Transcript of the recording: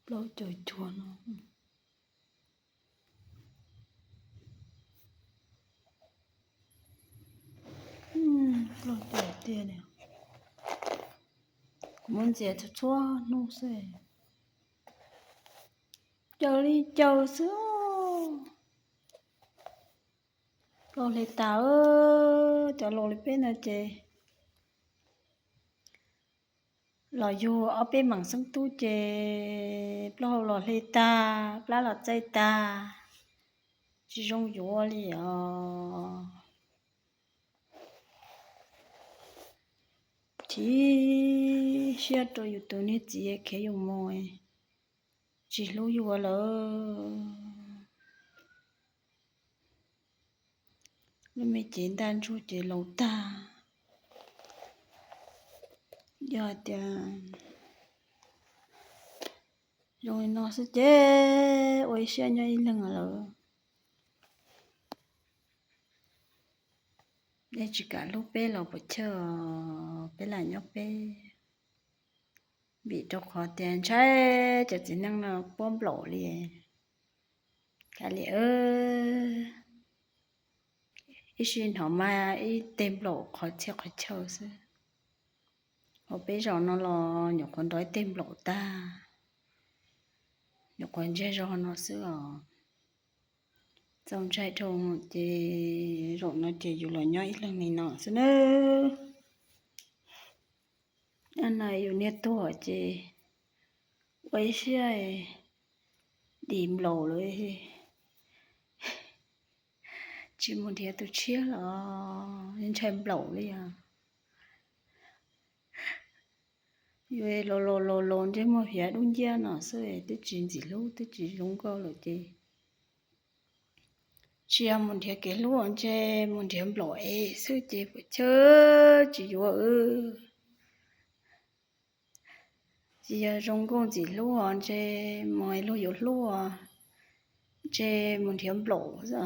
ເປົ່າຈ່ອຍຈວນເນາະ. ອືມ ເປົ່າຈ່ອຍເຕຍແນວ ມັນເສຍຊົ່ວໆ ນຸເສ ເຈົ້າລີ້ເຈົ້າຊື ຫຼໍ່ເລຕາເອີຍ ຈະຫຼໍ່ເລເປ້ນນະເຈ ຫຼໍ່ຢູ່ເອົາເປ້ໝັງຊຶ້ງຕູ້ເຈ ປລໍຫຼໍ່ເລຕາ ປລາຫຼໍ່ໃຈຕາ ຈິຍົງຢູ່ວໍ່ລີອໍ ທີເຊຍໂຕຢູ່ໂຕນີ້ຈີເຄຢູ່ມໍຍ ຈີຮູ້ຢູ່ວະເລີ ລູກແມ່ຈີນດ້ານຊູເຈໂລຕາ ຢອດຕຽນ ຍົງນອສເຈ ໂອເຊຍຍອດອີເລິງເລີ ເດຈິກາລູກເປ້ເຮົາບໍ່ເຊີ ເປ້ຫຼາຍຍອກເປ້ ບີໂຕຂໍຕຽນໃຊ້ ຈະຈິນັ່ງນອກປ້ອມໂບລເລີຍ ກາລີເອີ ອີຊິນຫອມມາອີເຕັມໂບລ ຂໍເຊຍຂໍເຊີຊື ໂອເປ້ຈອນນອລອ ໜູຄົນດ້ອຍເຕັມໂບລຕາ ໜູຄົນເຈຈອນນອຊືອ ຈອງໃຈໂທເຈ ໂລກນອເຈຢູ່ລອຍຍ້ອຍອີກເລື່ອງນີ້ເນາະຊືເນີ ອັນໃນຢູ່ເນຍຕົວເຈ ໂອເຊຍ ດີມໂບລເລີຍ ຈີມູນເທຍຕຸເຊຍລອ ຍັງໃຊ້ໂບລເລີຍ ຢູ່ເອໂລໂລໂລໂລ ເຈມົວເພຍດຸນເຢຍນອສເອ ຕຶຈຈີນຈີລູ ຕຶຈຈີລຸງກໍໂລເຈ ເຊຍມູນເທຍເກລູ ເຈມູນເທຍໂບລເອ ຊືເຈເປີເຊີ ຈີຢູ່ເອີ ຈີຢາຈົງກົງຈີລູ ເຈມອຍລູຢູ່ລູ ເຈມູນເທຍໂບລຊະ